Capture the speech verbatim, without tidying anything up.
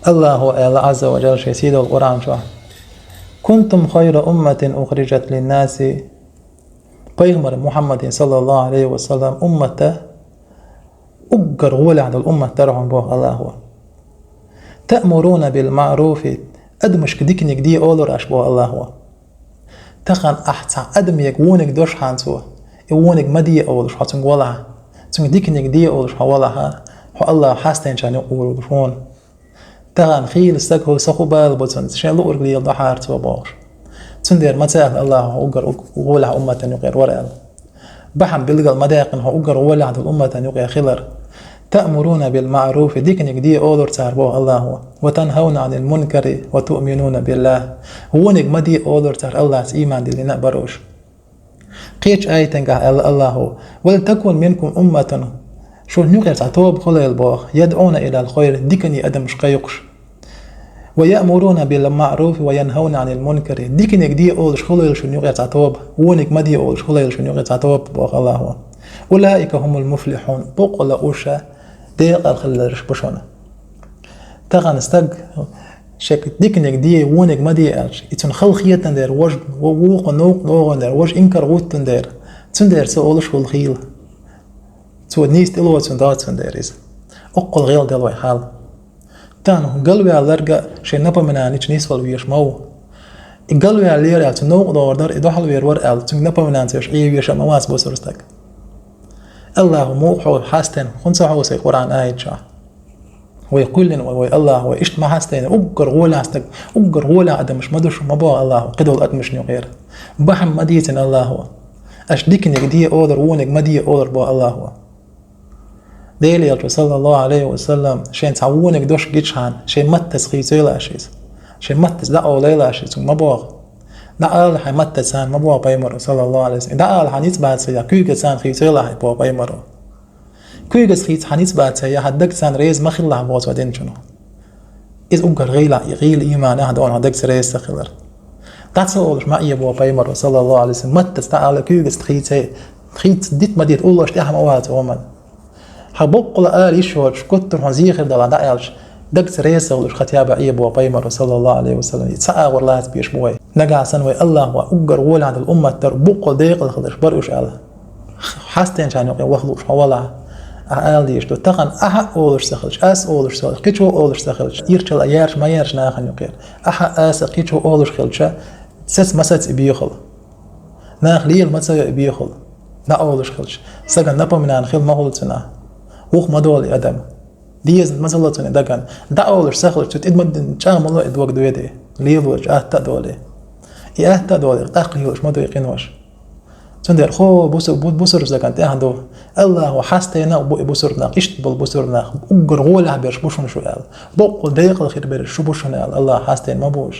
Аллахо аьлла, Ӏазза ва Джалла, шен сийдолу Къуръан чохь: «Кунтум хайра умматин ухриджат линнаси». Пайхамар Мухьаммадин, саллаллаху Ӏалайхи ва саллам, уммата уггар гӀолехь долу уммат дара хьуна, боху Аллахо. «Таъмуруна бил маъруфи», адамашка диканиг де олура аш, боху Аллахо. Тахана ахь цхьа адамега вониг дош хьан цо, и вониг ма де олуш хьо цуьнга валахь, цуьнга диканиг де олуш хьо валахь, хьо Аллахо хьастайначарна юкъа вуьйлуш ву хьуна. Тахана хийла стаг хӀу са хӀу бала бу цунна, шен луург леладо хьара цо бохуш. Цундела ма ца аьлла Аллахо хьо уггар уг-, гӀолехь умматан юкъера вара аьлла. Бахьана билгал ма даьккхина хьо уггар гӀолехь долу умматан юкъе хилар. «Таъмуруна бил маъруфи», диканиг де олура цара, боху Аллахо, «ва танхавна Ӏанил мункари ва туъминуна биллахь». Вониг ма де олура цара, Аллахьца ийман диллина а бара уьш. Кхечу аятангахь аьлла Аллахо: «Вал такун минкум умматун», шуна юкъера цхьа тоба хуьлийла боху, «ядъуна илал хайр», дикане адамаш кхайкхуш. «Ва яъмуруна бил маъруфи ва янхавна Ӏанил мункари». Диканиг де олуш хуьлийла шуна юкъера цхьа тоба, вониг ма де олуш хуьлийла шуна юкъера цхьа тоба, боху Аллахо. «Улаика хумул муфлихьун», боккъала уьш декъала хилларш бу шуна. Тахана стаг шега диканиг де, вониг ма де аьлча, и цунна хала хетан дера, важа, ва-, вукху новкъа догӀун дера, важа инкар гӀуттун дера, цундела ца олуш хуьлу хийла. Цо нийса тӀелоцун доцун дера иза. Оккхул гӀелдала вай хьал. Тахана галваьлларга шайн напоминанича нисвала везаш ма ву. И галваьллера аьлла, цу новкъа догӀур дара, и дуьхьал вер вара аьлла, цуьнга напоминанца веш Ӏе веша а ма вац бусург стаг. Аллахо муха хьо хьастайна, хӀунда ца хьо сайн Къуръан аят чохь? Вай кхоьллина вай, вай Аллахо, вай иштта ма хьастайна, уггар гӀолехь стаг, уггар гӀолехь адамаш ма ду шу, ма боху Аллахо, кхидолу адамашна юкъера. Бахьана ма дийцина Аллахо. Аша диканиг де олура, вониг ма де олура, боху Аллахо. Делан элчано, саллаллаху Ӏалайхи ва саллам, шайн цхьа вониг дош гичхьана, шайн маттаца хийцайла аша иза. Шайн маттаца дӀаолайла аша иза, цуьнга ма боху. ДӀаала хьайн маттаца царна, ма боху пайхамаро, саллаллаху Ӏалайхи ва саллам. ДӀаала хьайн ницкъ бацахь, куьйгаца царна хийцайла хьайн, боху пайхамаро. Куьйгаца хийца хьан ницкъ бацахь, хьан дагца царна реза ма хилалахь, боху цо динчуьнга. Иза уггар гӀийла, гӀийла ийман ахь дона, хьан дагца реза ца хилар. ДӀа ца олуш ма Ӏе, боху пайхамаро, саллаллаху Ӏалайхи ва саллам, маттаца дӀаала, куьйгаца хийца, хийца дита ма дита, уллаш тӀаьхьа ма ваца хӀуманна. Хьан боккъала ала йиш йоцуш, гуттар а хьуна зехар дала дӀааьлча, дагца реза ца хуьлуш, хатӀа бан Ӏе, боху пайхамаро, саллаллаху Ӏалайхи ва саллам, и ца агӀор лаца безаш бу вай. Нагахь санна вай Аллахо уггар гӀолехь долу уммат дара, боккъал декъала хиларш бара уьш аьлла. Хьастайначарна юкъе ваха лууш хьо валахь, ахь ала дезаш ду. Тахана ахьа а олуш ца хилча, ас а олуш ца хилча, кхечо а олуш ца хилча, ирчала а яьржа ма яьржа нахана юкъера. Ахьа а, аса а, кхечо а олуш хилча, саца ма саца и бехал. Наха лела ма ца йо и бехал. ДӀаолуш хилча, сагана напоминан хила ма хуьлу цунах. Вух ма долу и адам. Деза ма ца ло цунна и дагана. ДӀаолуш ца хилча, цу тӀе ма чӀагӀ ма ло и дог доьде. Лелочу атта а долий. И атта а долий, тӀаккха лелаш ма ду и къинош. Цундела хӀо бусу-, бу-, бусург стагана тӀехь ду. Аллахо хьастайна а бу и бусург нах, иштта болу бусург нах, уггар гӀолехь берш бу шуна шу аьлла. Боккъал декъала хир берш шу бу шуна аьлла, Аллахо хьастайна ма бу уьш.